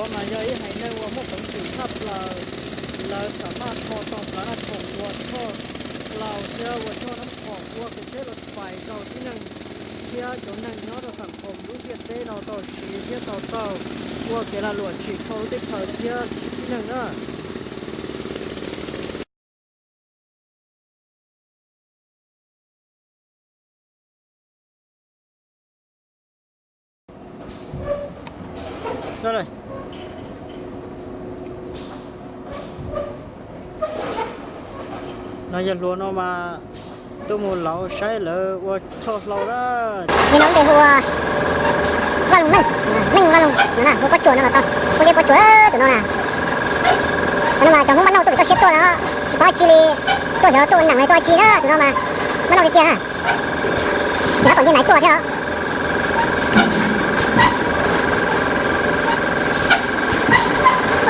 Mas yog ib haiv neeg uas muaj peev xwm tshaj plaws, lawv xam maj kho tau plaub haj khoom ua choj hlau thiab ua choj nab khoom ua kev tsheb los pais rau tib neeg thiab cov neeg nyob rau xam khoom lub ntiaj teb no tau siv thiab tau taug ua kev lag luam tsim dhau lub teb chaws thiab tib neeg na. No yog hluas no mas tuaj mus lauv saib lawv ua choj hlau lawm. Li no ntej hu ua Vaj Loos Meej, Meej Vaj Loos no na, hu pob tsuas no los tau, hu li pob tsuas tus no na. Cov no mas cov Hmoob npaj nauj tuaj vim txoj siab tuaj no, tsis paub tsi li, tuaj xyov tuaj ua neej li tuaj tsi na, tus no mas npaj nauj tiag tiag na. Nyob tom ncej naiv tuaj thiab os.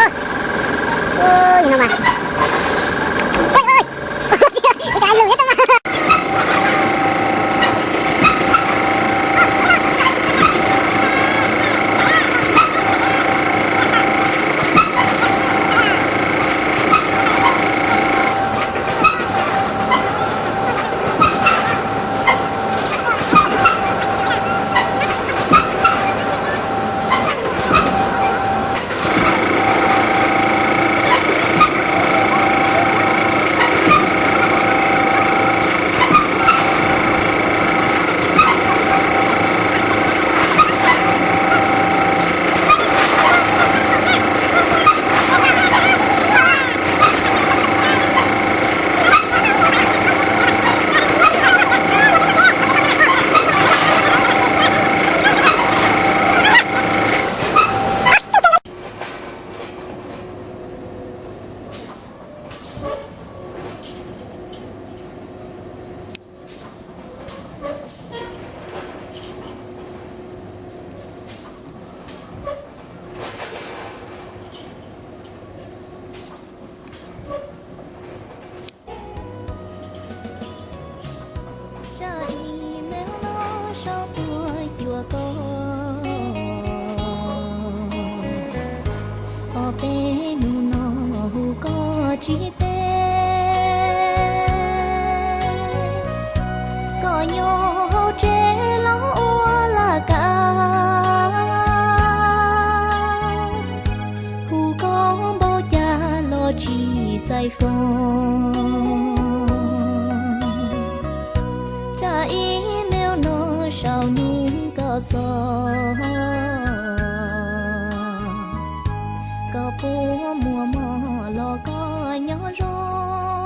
Ua, ua, ua, ua, ua, ua, ua, ua, Zaj email no sau tuaj xyuas koj, ob peb hnub no hu koj tsis teb. Koj nyob hauv tsev los ua laj kab, hu koj npaum cas los tsis txais foos. Zaj email no sau nug koj xov, koj puas muaj mob los koj nyob zoo.